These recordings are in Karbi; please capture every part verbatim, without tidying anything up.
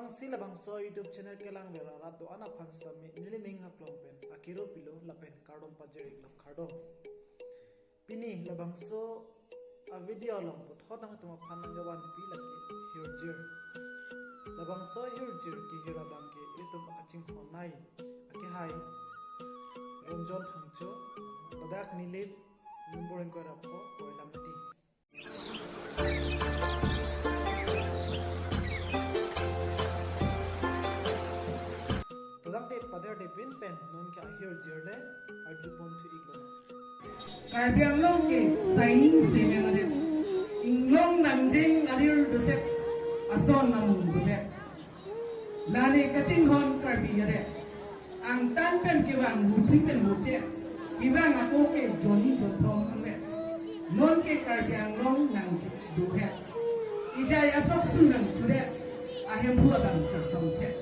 Si labangso YouTube channel kelang vera rat do-an aphan sitame neli ning haklong pen akiro pilo lapen kardom pajir iklo, kardom. Pini labangso a video along puthot nangtum aphan nangkevanpi lake hirjir. Labangso hirjir kehir abang ke itum akachinghon nai akehai Ronjon Phangcho, ladak Nilip, number ingkoi ra pho, Koilamati. Todang de pader de pin pen non ke ahirjir le arjupon thu iklo. Karbi Anglong ke shining cement adet, inglong nangjing alir doset, ason namung doset. Lani kachinghon Karbi adet, angtan pen kevang, hupri pen huche, kevang ako ke joni jonthom anvet. Non ke Karbi Anglong nangcheduk het. Ijai asok su nangchudet, ahemphu abang chersongset.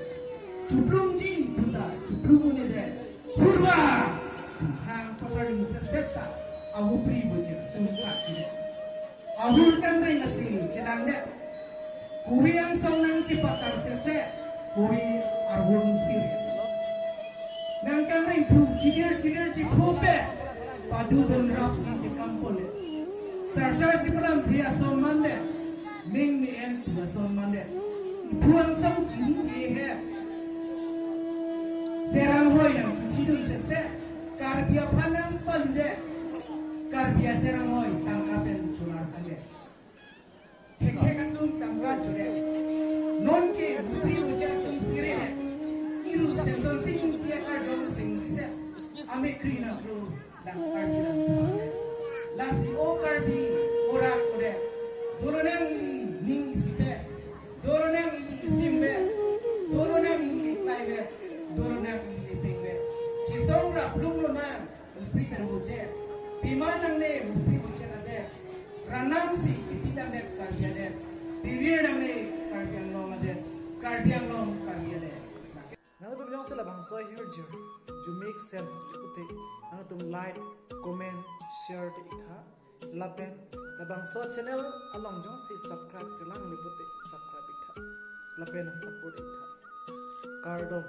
Chuplungji puta chuplung un-edet. Hurra! Hang pasar ring set set ta, ahupri buche tungka kine. Ahur kamreng asi chelangdet. Kuri angsong nangchepatar sese, kuri arhun sir. Nangkamreng thu chidir chidir chiphupe, padu don rap si chekampole. Sarsar chipalam thi ason mande, ning ni en thu ason mande. Iphu angsong chini chehe. Seranghoi nangchuchidun sese, Karbi aphan nangpalude. Karbi aseranghoi tangka pen chular tangde. Hekhek atum tangka chule. Non ke hupri buche atum sire le. Iru Semson Sing Ingti akardom sing rise. Amekri nangklu dak Karbi nangklu. Lasi o Karbi ora kode. Doronang ili ning isipe. Doronang ili isimpe. Doronang ili iklaive. Doronang ili ipengve. Chisong rap lung lomang. Hupri pen buche. Pima nangne hupri buche adet. Ranam si kipi adet Karbi adet. Pivir nangne Karbi Anglong adet. Karbi Anglong Karbi adet. Nangtum jongsi labangso ahirjir jumik sen le pute, nangtum like, comment, share te iktha. Lapen labangso channel along jongsi subscribe kelang le pute subscribe iktha. Lapen nang support iktha. Kardom.